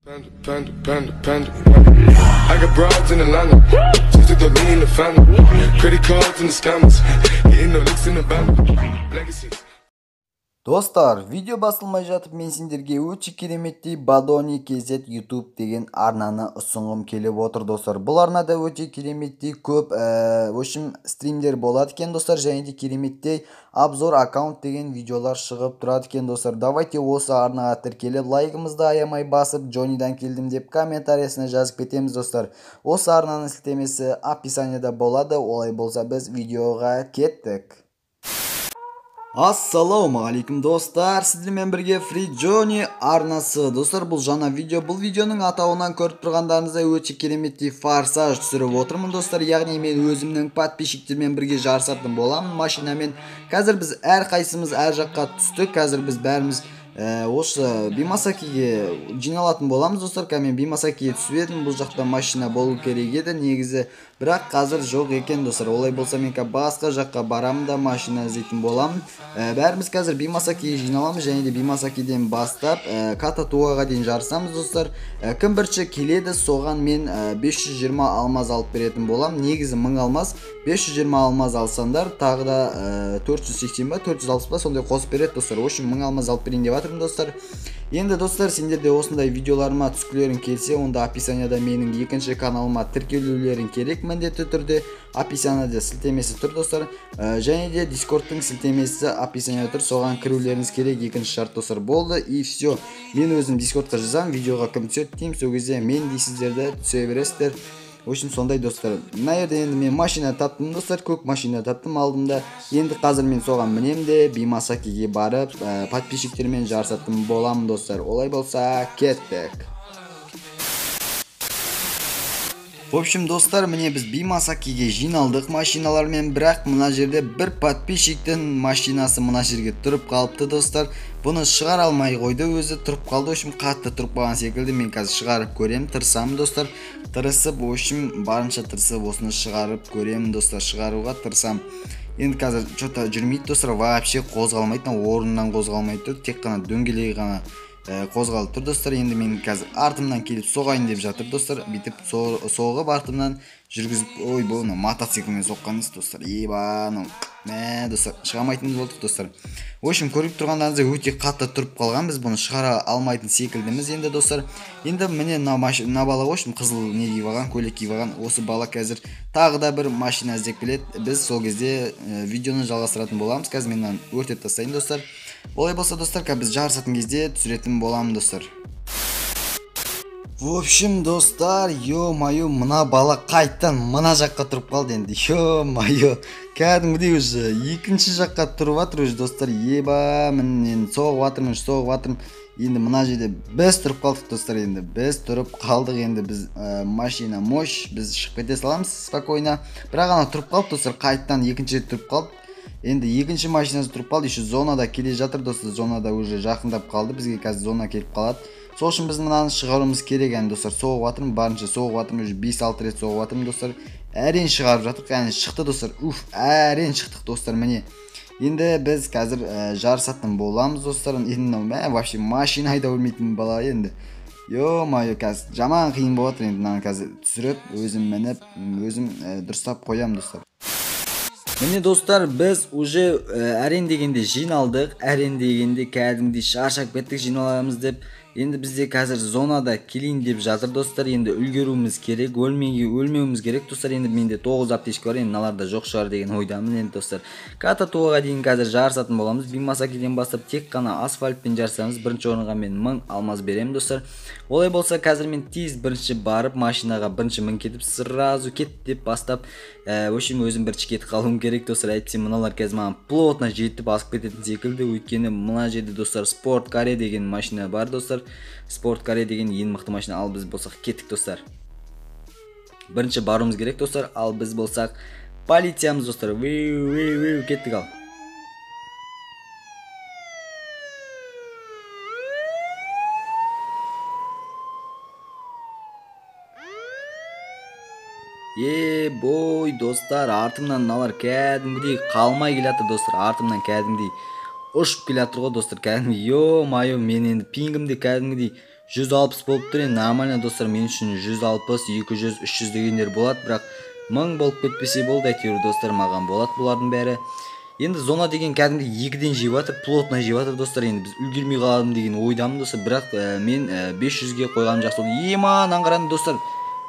Panda, panda, panda, panda. I got broads in Atlanta. Just took the lean in the family. Credit cards and the scammers. Hitting the licks in the band. Legacies. Достар, видео басылмай жатып мен сендерге өте кереметтей Badoni KZ YouTube деген арнаны ұсынғым келіп отыр, достар. Бұл арнада өте кереметтей көп, в общем, стримдер болады екен, достар, және де кереметтей обзор аккаунт деген видеолар шығып тұрады екен, достар. Давайте осы арнаға тіркеліп, лайкымызды аямай басып, Джоннидан келдім деп комментариясына жазып кетеміз, достар. Осы арнаның сілтемесі описанияда болады. Олай болса біз видеоға кеттік. Ассалаумағалейкум, достар, сіздермен бірге Free Johnny арнасы. Достар, бұл жаңа видео. Бұл видеоның атауынан көріп тұрғандарыңыздай өте кереметтей форсаж түсіріп отырмын, достар. Яғни мен өзімнің подписчиктермен бірге жарысатын боламын машинамен. Қазір біз әрқайсымыз әр жаққа түстік. Қазір біз бәріміз осы Бимасакиге жиналатын боламыз, достар. Қазір мен Бимасакиге түсіп едім. Бұл жақта машина болу керек еді негізі, бірақ қазір жоқ екен, достар. Олай болса мен қазір басқа жаққа барамын да машина іздейтін боламын. Бәріміз қазір Бимасакиге жиналамыз және де Бимасакиден бастап Кататуаға дейін жарысамыз, достар. Кім бірінші келеді, соған мен 520 алмаз алып беретін боламын. Негізі 1000 алмаз, 520 алмаз алсаңдар тағы да 480 ба, 460 ба сондай қосып береді, достар. В общем, 1000 алмаз алып берейін деп жатырмын, достар. Енді, достар, сендер де осындай видеоларыма түскілерің келсе, онда описанияда менің екінші каналыма тіркелулерің керек міндетті түрде. Описанияда сілтемесі тұр, достар. Және де Дискордтың сілтемесі описанияда тұр, соған кірулеріңіз керек. Екінші шарт, достар, болды. И все. Мен өзім Дискордқа жазамын, видеоға кім түседі деймін, сол кезде мен дейсіздер де түсе бересіздер. В общем, сондай, достар. Мына жерде енді мен машина таптым, достар, көк машина таптым алдымда. Енді қазір мен соған мінем де Бимасакиге барып, подписчиктермен жарысатын боламын, достар. Олай болса, кеттік. В общем, достар, міне біз Бимасакиге жиналдық машиналармен, бірақ мына жерде бір подписчиктің машинасы мына жерге тұрып қалыпты, достар. Бұны шығара алмай қойды, өзі тұрып қалды. В общем, қатты тұрып қалған секілді. Мен қазір шығарып көремін, тырысамын, достар. Тырысып, в общем, барынша тырысып осыны шығарып көремін, достар. Шығаруға тырысамын. Енді қазір что-то жүрмейді, достар, вообще қозғалмайды, орнынан қозғалмай тұр, тек қана дөңгелегі ғана қозғалып тұр, достар. Енді мен қазір артымнан келіп соғайын деп жатыр, достар. Бүйтіп соғып артымнан жүргізіп, ой, бұл мынау мотоциклмен соққан емес, достар. Еба, мынау, мә, достар, шыға алмайтын болдық, достар. В общем, көріп тұрғандарыңыздай өте қатты тұрып қалған, біз бұны шығара алмайтын секілдіміз енді, достар. Енді міне мына бала, в общем, қызыл не киіп алған, көйлек киіп алған. Осы бала қазір тағы да бір машина іздеп келеді. Біз сол кезде видеоны жалғастыратын боламыз. Қазір мен мынаны өртеп тастайын, достар. Олай болса, достар, қазір біз жарысатын кезде түсіретін боламын, достар. В общем, достар, ё-моё, мына бала қайттан мына жаққа тұрып қалды енді. Ё-моё, кәдімгідей уже екінші жаққа тұрып жатыр уже, достар. Еба, міне енді соғып жатырмын, соғып жатырмын. Енді мына жерде біз тұрып қалдық, достар, енді біз тұрып қалдық. Енді біз машина мощь, біз шығып кете саламыз спокойно. Бірақ ана тұрып қалды, достар, қайттан екінші рет тұрып қалды. Енді екінші машинасы тұрып қалды, еще зонада келе жатыр, достар. Зонада уже жақындап қалды, бізге қазір зона келіп қалады. Сол үшін біз мынаны шығаруымыз керек енді, достар. Соғып жатырмын, барынша соғып жатырмын, уже 5-6 рет соғып жатырмын, достар. Әрең шығарып жатырмық, әне шықты, достар. Уф, әрең шықтық, достар, міне. Енді біз қазір жарысатын боламыз, достар. Енді мынау, мә, вообще машина айдау білмейтін бала енді. Ё-моё, қазір жаман қиын болып жатыр енді. Мынаны қазір түсіріп, өзім мініп, өзім дұрыстап қоямын, достар. Міне, достар, біз уже әрең дегенде жиналдық. Әрең дегенде кәдімгідей шаршап кеттік жиналамыз деп. Енді бізде қазір зонада келейін деп жатыр, достар. Енді үлгеруіміз керек, өлмеуіміз керек, достар. Енді менде 9 аптечка бар, енді мыналарда жоқ шығар деген ойдамын енді, достар. Кататуаға дейін қазір жарысатын боламыз. Бимасакиден бастап тек қана асфальтпен жарысамыз. Бірінші орынға мен 1000 алмаз беремін, достар. Олай болса қазір мен тез бірінші барып машинаға бірінші мін кетіп, сразу кет деп бастап, в общем, өзім бірінші кетіп қалуым керек, достар. Әйтпесе мыналар қазір маған плотно жетіп асып кететін секілді. Өйткені мына жерде, достар, спорт каре деген машина бар, достар. Спорт каре деген ең мықты машина. Ал біз болсақ кеттік, достар. Бірінші баруымыз керек, достар. Ал біз болсақ полициямыз, достар. Виу, виу, виу, кеттік ал. Е, бой, достар, артымнан мыналар кәдімгідей қалмай келе жатыр, достар. Артымнан кәдімгідей ұшып келе жатыр ғой, достар, кәдімгі. Ё-моё, мен енді пингімде кәдімгідей 160 болып тұр енді, нормально, достар. Мен үшін 160, 200, 300 дегендер болады, бірақ 1000 болып кетпесе болды әйтеуір, достар, маған болады бұлардың бәрі. Енді зона деген кәдімгі екіден жеп жатыр, плотно жеп жатыр, достар. Енді біз үлгермей қаладым деген ойдамын, достар, бірақ мен 500-ге қойғаным жақсы болды. Ема, мынаны қараңдар, достар.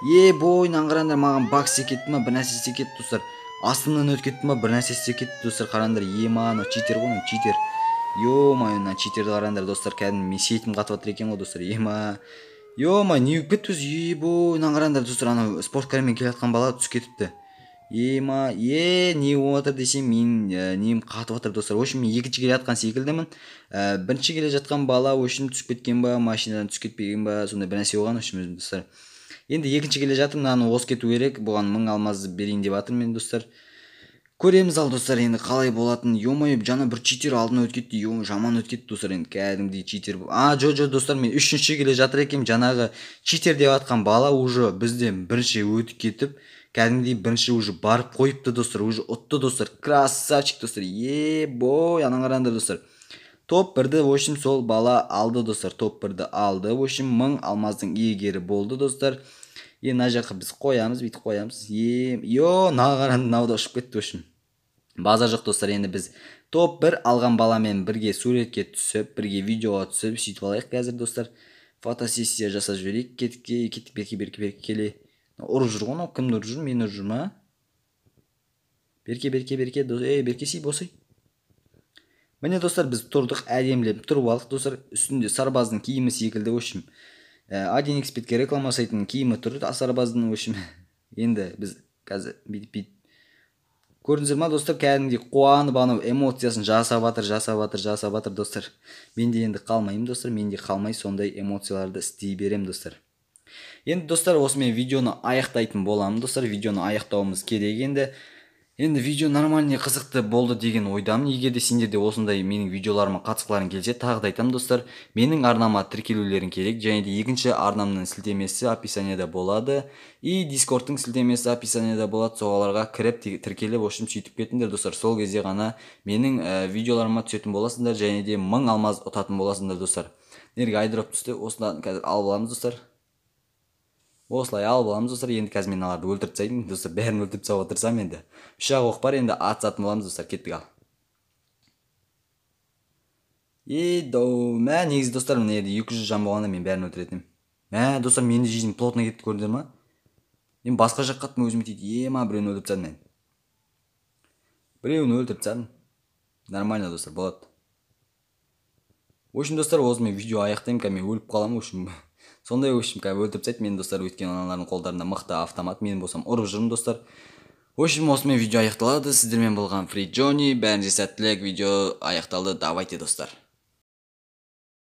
Е, бой, мынаны қараңдар, маған баг істеп кетті ма, бір нәрсе істеп кетті, достар. Астымнан өтіп кетті ма, бір нәрсе істеп кетті, достар, қараңдар. Ема, анау читер ғой, мынау читер. Ё-моё, мына читерді қараңдар, достар, кәдімгі мен сетім қатып жатыр екен ғой, достар. Ема, ё-моё, не болып кетті өзі? Ебой, мынаны қараңдар, достар, анау спорткармен келе жатқан бала түсіп кетіпті. Ема, е, не болып жатыр десем, мен нем қатып жатыр, достар. В общем, мен екінші келе жатқан секілдімін. Бірінші келе жатқан бала, в общем, түсіп кеткен ба, машинадан түсіп кетпеген ба, сондай бір нәрсе болған, в общем, өзім, достар. Енді екінші келе жатырмын, мынаны озып кету керек, бұған 1000 алмаз берейін деп жатырмын мен, достар. Көреміз ал, достар, енді қалай болатын. Ё-моё, жаңа бір читер алдына өтіп кетті, ё, жаман өтіп кетті, достар, енді кәдімгідей читер. А, жо, жо, достар, мен үшінші келе жатыр екенмін. Жаңағы читер деп жатқан бала уже бізден бірінші өтіп кетіп, кәдімгідей бірінші уже барып қойыпты, достар, уже ұтты, достар. Красавчик, достар. Е, бой, ананы қараңдар, достар. Топ бірді, в общем, сол бала алды, достар, топ бірді алды. В общем, 1000 алмаздың иегері болды, достар. Енді мына жаққа біз қоямыз, бүйтіп қоямыз. Е, ё, мына қараңдар, мынау да ұшып кетті, в общем. Базар жоқ, достар, енді біз топ бір алған баламен бірге суретке түсіп, бірге видеоға түсіп, сөйтіп алайық қазір, достар. Фотосессия жасап жіберейік. Кеттік, кеттік, берке, берке, берке, келе. Ұрып жүр ғой мынау, кімді ұрып жүр? Мені ұрып жүр ма? Берке, берке, берке, ей, берке, босай. Міне, достар, біз тұрдық, әдемілеп тұрып алдық, достар. Үстінде сарбаздың киімі секілді, в общем. 1xBet-ке реклама жасайтын киімі тұр сарбаздың, в общем. Енді біз қазір бүйтіп бүйтіп, көрдіңіздер ма, достар, кәдімгідей қуанып, анау эмоциясын жасап жатыр, жасап жатыр, жасап жатыр, достар. Мен де енді қалмаймын, достар, мен де қалмай сондай эмоцияларды істей беремін, достар. Енді, достар, осымен видеоны аяқтайтын боламын, достар. Видеоны аяқтауымыз керек енді. Енді видео нормальный, қызықты болды деген ойдамын. Егер де сендер де осындай менің видеоларыма қатысқыларың келсе, тағы да айтамын, достар, менің арнама тіркелулерің керек. Және де екінші арнамның сілтемесі описанияда болады, и Дискордтың сілтемесі описанияда болады. Соларға кіріп, тіркеліп, в общем, сөйтіп кетіңдер, достар. Сол кезде ғана менің видеоларыма түсетін боласыңдар және де 1000 алмаз ұтатын боласыңдар, достар. Неге айдроп түсті? Осыдан қазір алып аламыз, достар, осылай алып аламыз, достар. Енді қазір мен аналарды өлтіріп тастаймын, достар, бәрін өлтіріп тастауға тырысамын. Енді үш ақ оқ бар, енді атысатын боламыз, достар. Кеттік ал. Е, мә, негізі, достар, мына жерде 200 жан болғанда, мен бәрін өлтіретін едім. Мә, достар, менің де жизнь плотно кетті, көрдіңдер ма? Мен басқа жаққа аттым, өзіме тиді. Ема, біреуін өлтіріп тастадым мен, біреуін өлтіріп тастадым. Нормально, достар, болады. В общем, достар, осымен видео аяқтаймын. Қазір мен өліп қаламын, в общем, сондай. В общем, қазір өлтіріп тастайды мені, достар, өйткені аналардың қолдарында мықты автомат, мен болсам ұрып жүрмін, достар. В общем, осымен видео аяқталады. Сіздермен болған Фри Джонни. Бәріңізге сәттілік. Видео аяқталды. Давайте, достар.